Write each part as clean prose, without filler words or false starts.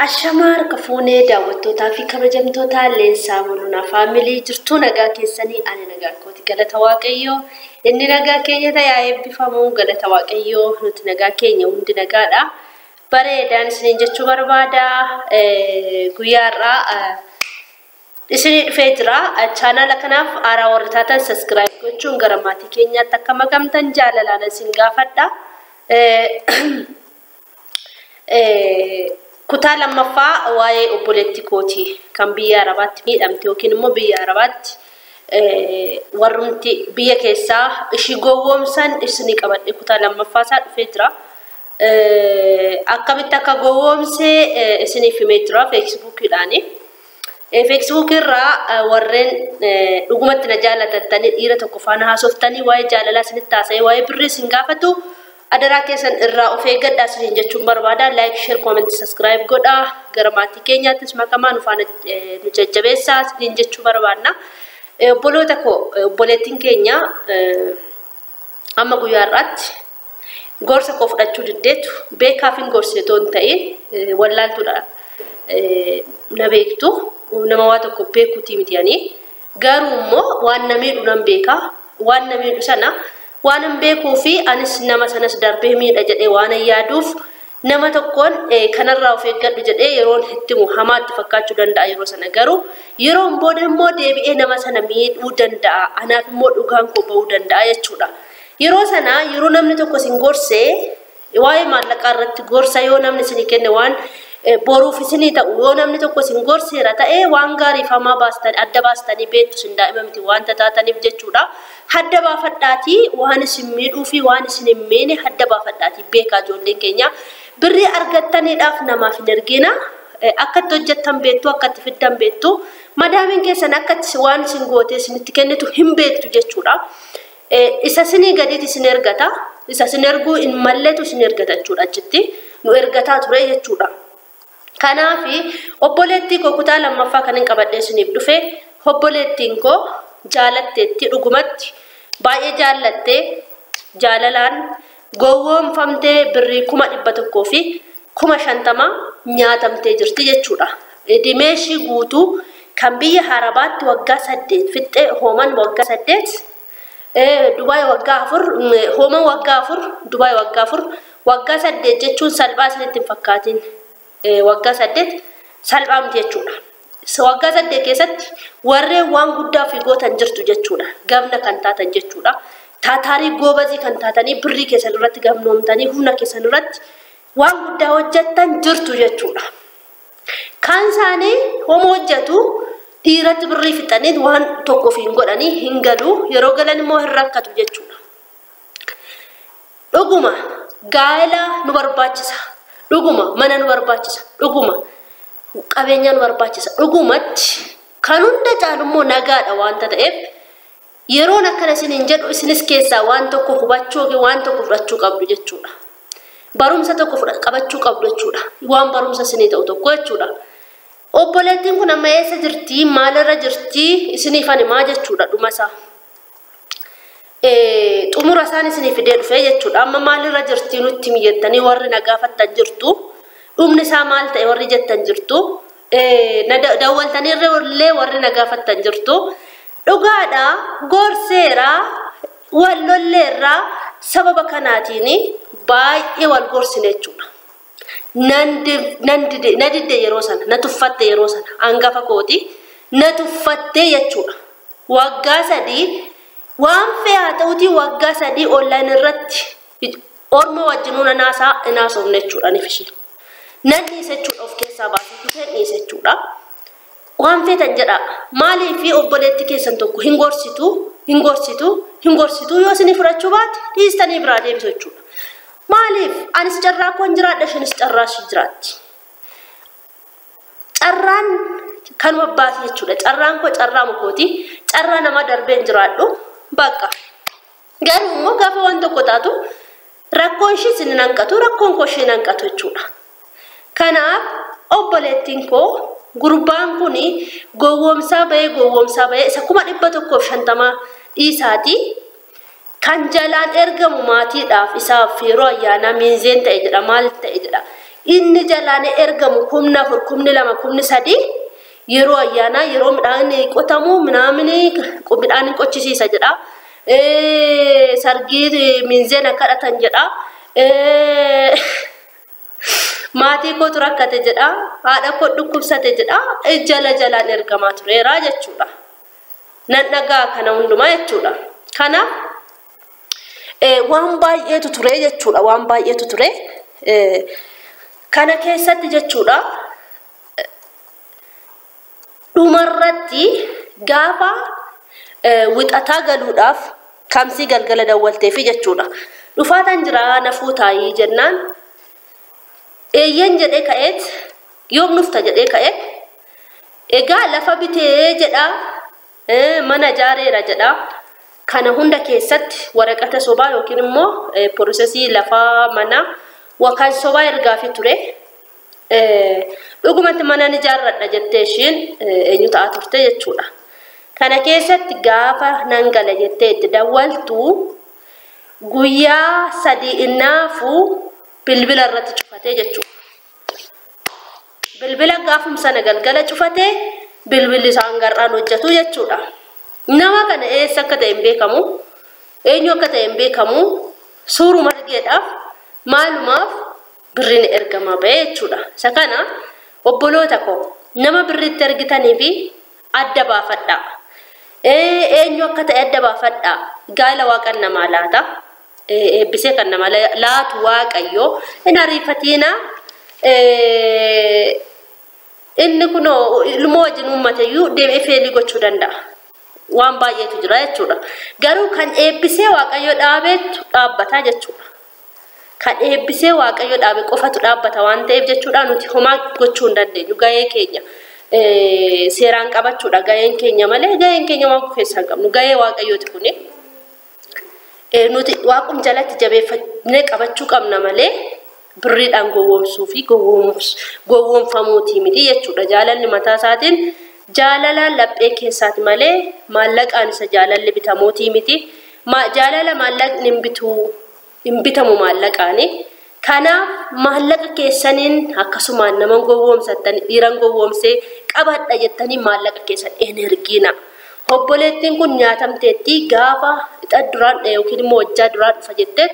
Ashamaa harka fuunee daawwattootaa fi kabajamtoota Leensaa Mul'unaa Faamilii jirtuu nagaa keessanii ani nagaa kooti galata Waaqayyoo. Inni nagaa keenya ta'ee eebbifamu galata Waaqayyoo nuti nagaa keenya hundi nagaadha. Bareedaan isiniin jechuu barbaada. Guyyaa har'aa isinii dhufee jira. Chaanaala kanaaf haaraa warri taatan subscribe gochuun gara maatii keenyaatti akka makamtan jaalalaan isin gaafadha. Kutaa lammaffaa waa'ee obboleettii kootii kan biyya Arabaatti miidhamte yookiin immoo biyya Arabaatti warrumti biyya keessaa ishii gowwoomsan isinii qabadhe kutaa lammaffaa isaa dhufee jira. Akkamitti akka gowwoomse isiniif himee jira feesbuukiidhaani. Feesbuuk irraa warreen dhugumatti na jaallatattanii dhiira tokko faana haasoftanii waa'ee jaalalaa isinitti haasa'ee waa'ee birrii isin gaafatu adaraa keessan irraa of eeggadhaa isiniin jechuun barbaada. Like, share, comment, subscribe godhaa. Gara maatii keenyaattis makamaa nu faana nu jajjabeessaa isiniin jechuu barbaadna. Obboloota koo obboleettiin keenya amma guyyaa har'aatti gorsa koo fudhachuu diddeetu beekaaf hin gorsine otoo hin ta'in wallaaltuudha na beektu nama waa tokko beekuutii miti ani. Garuu immoo waan na miidhu nan beeka. Waan na miidhu sana waan hin beekuu fi anis nama sanas darbee miidha jedhee waan hin yaaduuf nama tokkoon kanarraa of eeggadhu jedhee yeroon itti himu hamaatti fakkaachuu danda'a yeroo sana. Garuu yeroon booda immoo deebi'ee nama sana miidhuu danda'a. Anaaf immoo dhugaan koo ba'uu danda'a jechuudha. Yeroo sana yeroo namni tokko isin gorsee waa'ee maallaqaa irratti gorsa yoo namni isinii kenne waan boruuf isinii ta'u yoo namni tokko isin gorseera ta'ee waan gaariif hamaa baastan adda baastanii beektu isin daa'ima miti wanta taataniif jechuudha. Hadda baafadhaatii waan isin miidhuu fi waan isin hin miine hadda baafadhaatii beekaa ijoolleen keenya. Birrii argattaniidhaaf namaaf hin ergina. Akka itti hojjettan beektu, akka itti fiddan beektu, madaamiin keessan akka waan isin gootee isinitti kennitu hin beektu jechuudha. Isa isinii gadiiti isin ergata. Isa isin erguu hin malleetu isin ergata jechuudha achitti. Nu ergataa ture jechuudha. Kanaaf obboleettii koo kutaa lammaffaa kan hin qabadhee isiniif dhufe obboleettiin koo jaalatteetti dhugumatti baay'ee jaallattee jaalalaan gowwoomfamtee birrii 150,000 nyaatamtee jirti jechuudha. Dimeeshii guutuu kan biyya Arabaatti waggaa 8 fixxee hooman waggaa 8 Dubaay waggaa 4 hooman waggaa 4 Dubaay waggaa 4 waggaa 8 jechuun salphaa isinitti hin fakkaatin. Waggaa 8 salphaa miti jechuudha. Waggaa 8 keessatti warreen waan guddaa fi gootan jirtu jechuudha. Gamna kan taatan jechuudha. Taataarii goobazii kan taatanii birrii keessan irratti gamnoomtanii humna keessan irratti waan guddaa hojjettan jirtu jechuudha. Kaan isaanii homo hojjetu dhiiratti birrii fixanii waan tokkoof hin godhanii hin galu yeroo galan immoo hin rakkatu jechuudha. Dhuguma gaa'ela nu barbaachisa. Dhuguma mana nu barbaachisa. Dhuguma qabeenya nu barbaachisa. Dhugumatti kan hunda caalu immoo nagaadha waanta ta'eef yeroon akkana isiniin jedhu isinis keessaa waan tokko hubachuu yookiin waan tokko fudhachuu qabdu jechuudha. Barumsa tokko qabachuu qabdu jechuudha. Waan barumsa isinii ta'u tokko jechuudha. Obboleettiin kun amma eessa jirti? Maalirra jirti? Isiniif ani maa jechuudha dhuma isaa. Xumura isaan isinii fidee dhufee jechuudha. Amma maalirra jirti nutti mijettanii warri na gaafattan jirtu. Dhumni isaa maal ta'e warri jettan jirtu. Daawwaltanii illee warri na gaafattan jirtu. Dhugaadha, gorseera, wal lolleerraa sababa kanaatiin baay'ee wal gorsine jechuudha. Na didde yeroo sana, na tuffatte yeroo sana, hangafa kooti, na tuffatte jechuudha. Waggaa 3 waan fe'aa ta'uutii waggaa 3 onlaayinii irratti orma wajjinuu naasaa naasofne jechuudha ni fishee. Nan dhiise jechuudha of keessaa baasee dhiise jechuudha. Waan feetan jedha. Maaliif obboleetti keessan tokko hin gorsitu, hin gorsitu, hin gorsitu yoo isinii fudhachuu baate dhiistanii biraa deebisu jechuudha. Maaliif anis carraa koon jiraadha ishinis carraa ishii jiraatti. Carraan kanuma baase jechuudha. Carraan koo carraa mukooti. Carraa nama darbeen jiraadhu bakka. Garuu immoo gaafa waan tokko taatu rakkoon ishii isin hin hanqatu rakkoon koo ishii hin hanqatu jechuudha. Kanaaf obboleettiin koo gurbaan kun gowwoomsaa bahee isa 150,000 dhiisaati. Kan jalaan ergamu maatiidhaaf isaaf yeroo ayyaanaa miinzeen ta'e jedha maal ta'e jedha. Inni jalaan ergamu 4,000 2,000 3,000 yeroo ayyaanaa yeroo midhaan qotamu midhaan qochisiisa jedha. Sargii minzeena kadhatan jedha. Maatii kootu rakkate jedha. Haadha koo dhukkubsate jedha. Jala jalaan ergamaa tureera jechuudha. Nan dhagaa kana hundumaa jechuudha. Kanaaf waan baay'eetu ture jechuudha. Waan baay'eetu ture. Kana keessatti jechuudha. Dhumarratti gaafa wixataa galuudhaaf kamsii galgala dawwalteefi jechuudha. Dhufaatan jira nafuu taayii jennaan eeyyan jedhee ka'eet yoom dhufta jedhee ka'eet egaa lafa bitee jedha mana ijaareera jedha. Kana hunda keessatti waraqata sobaa yookiin immoo piroosesii lafaa mana wakaan sobaa ergaafi ture. Dhugumatti mana ni ijaarradha jettee ishiin eenyu ta'aa turte jechuudha. Kana keessatti gaafa nan gala jettee itti dawwaltu guyyaa 3 innaafu bilbila irratti cufatee jechuudha. Bilbila gaafum sana galgala cufatee bilbilli isaan gar'aan hojjetu jechuudha. Nama kana eessa akka ta'e hin beekamu, eenyu akka ta'e hin beekamu, suuruma argeedhaaf maalumaaf birriin ergamaa ba'e jechuudha. Isa kana obboloota koo nama birriitti argitanii fi adda baafadhaa. Eenyu akka ta'e adda baafadhaa. Gaala waaqan namaa laata. Eebbisee kan nama laatu waaqayyo. Hin ariifatiina. Inni kunoo ilmoo wajjin uummateyyuu deemee feelii gochuu danda'a. Waan baay'eetu jira jechuudha. Garuu kan eebbisee waaqayyo dhaabeetu dhaabbataa jechuudha. Kan eebbisee waaqayyo dhaabe qofatu dhaabbata waan ta'eef jechuudha nuti homaa gochuu hin dandeenyu. Gahee keenya seeraan qabachuudha gaheen keenya malee gaheen keenya waan keessaa hin qabnu. Gahee waaqayyooti kuni. Nuti waaqum jalatti jabeeffannee qabachuu qabna malee birriidhaan gowwoomsuu fi gowwoomfamuutii miti jechuudha. Jaalalli mataa isaatiin jaalala laphee keessaati malee maallaqaan isa jaalalli bitamuutii miti. Jaalala maallaqni hin bitamu maallaqaani. Kanaaf maallaqa keessaniin akkasumaan nama gowwoomsattanii dhiiran gowwoomsee qabadha jettanii maallaqa keessan hin ergina. Obboleettiin kun nyaatamteetti gaafa ixa duraan yookiin immoo hojjaa duraan dhufa jettee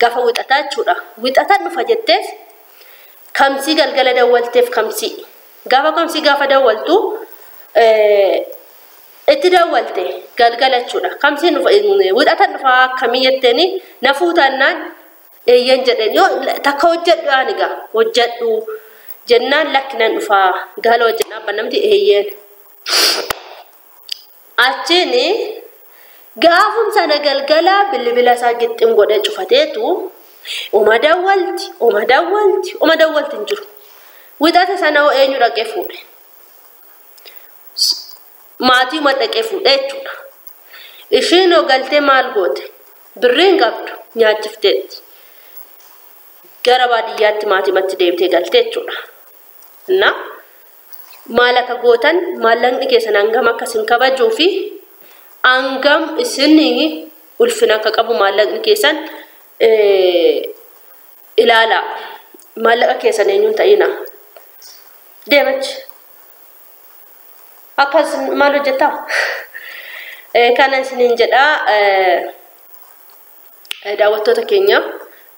gaafa wixataa jechuudha. Wixataa dhufa jettees kamsii galgala dawwalteef kamsii. Gaafa kamsii gaafa dawwaltu itti dawwalte galgala jechuudha. Kamsiin dhufa wixataa dhufa akkamii jetteeni nafuu taannaan eeyyan jedheen yoo takka hojjedhu ani gaa hojjedhu jennaan lakkinan dhufaa gaala hojjennaan bannamti eeyyeen. Achiin gaafum sana galgala bilbila isaa gixxim godhee cufateetu uma dawwalti uma dawwalti uma dawwalti hin jiru. Wixata sana hoo eenyu dhaqee fuudhe? Maatii uma dhaqee fuudhe jechuudha. Ishiin hoo galtee maal goote? Birrii hin qabdu nyaachifteetti. Gara baadiyyaatti maatimatti deemtee galtee jechuudha. Innaa maal akka gootan maallaqni keessan hangam akka isin kabajuu fi hangam isin ulfina akka qabu maallaqni keessan ilaalaa. Maallaqa keessan eenyuun ta'ina. Deemachi. Akkas maal hojjetaa? Kana isiniin jedhaa daawwattoota keenya.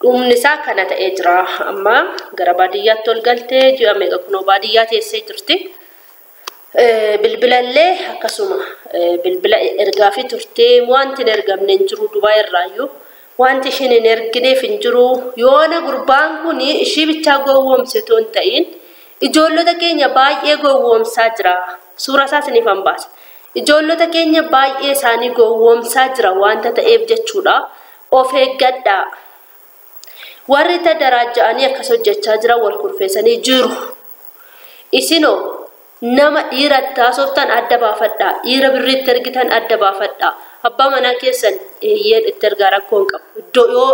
Dhumni isaa kana ta'ee jira. Amma gara baadiyyaatti ol galtee ji'a meeqa kunoo baadiyyaa teessee jirti. Bilbilallee akkasuma bilbila ergaa fi turtee wanti hin ergamne hin jiru Dubaay irraayyuu wanti ishiin hin ergineef hin jiru. Yoona gurbaan kun ishii bichaa gowwoomse otoo hin ta'in ijoollota keenya baay'ee gowwoomsaa jira. Suura isaa isiniif han baasa. Ijoollota keenya baay'ee isaanii gowwoomsaa jira wanta ta'eef jechuudha. Of eeggadhaa. Warri tadaraaja'anii akkas hojjechaa jiran wal kurfeessanii jiru. Isinoo nama dhiira taasoftan adda baafadhaa. Dhiira birriitti ergitan adda baafadhaa. Abbaa manaa keessan eeyyeen itti ergaa rakkoo hin qabu. Iddoo yoo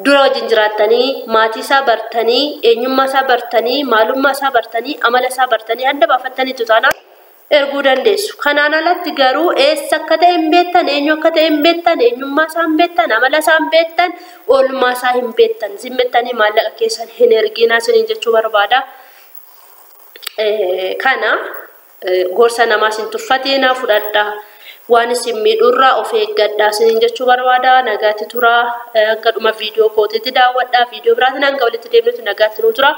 dura wajjin jiraattanii maatii isaa bartanii eenyummaa isaa bartanii maalummaa isaa bartanii amala isaa bartanii adda baafattaniitu taanaan erguu dandeessu. Kanaan alatti garuu eessa akka ta'e hin beektan, eenyu akka ta'e hin beektan, eenyummaa isaa hin beektan, amala isaa hin beektan, oolmaa isaa hin beektan. Zimmettanii maallaqa keessan hin erginaa isiniin jechuu barbaada. Kana gorsa namaas hin tuffatinaa, fudhadhaa. Waan isin miidhurraa of eeggadhaa isiniin jechuu barbaada. Nagaatti turaa. Akka dhuma viidiyoo kootiitti daawwadhaa. Viidiyoo biraatiin hanga walitti deemnutti nagaatti nuu tura.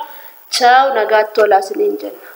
Chaaw, nagaatti tolaa isiniin jenna.